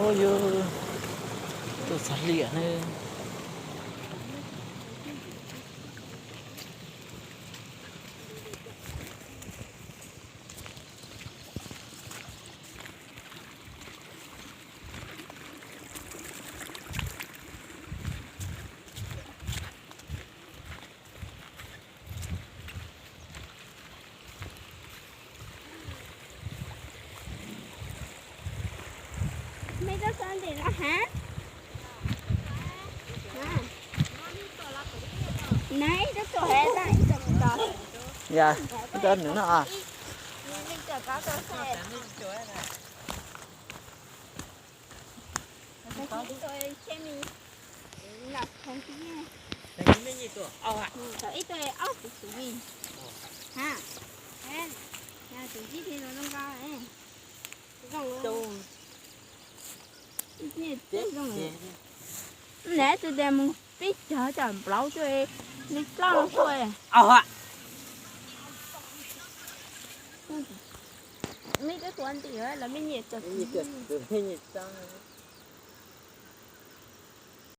Ub, yus tuaj txog liaj ne. Mej tuaj txog ntawm no hab? Nab, ib tug tuam hev, ib tug kuv tos. Yog, ib tug nws no. Ib tug ob puv xwm, ha, tus ntsib thiab zoo nkauj. Zoo, ib tug tias mus pib cog cov nplaub tuaj li dloj no tuaj. Mej twb tuav ntim lawv mej nyiam cog, mej nyiam cog.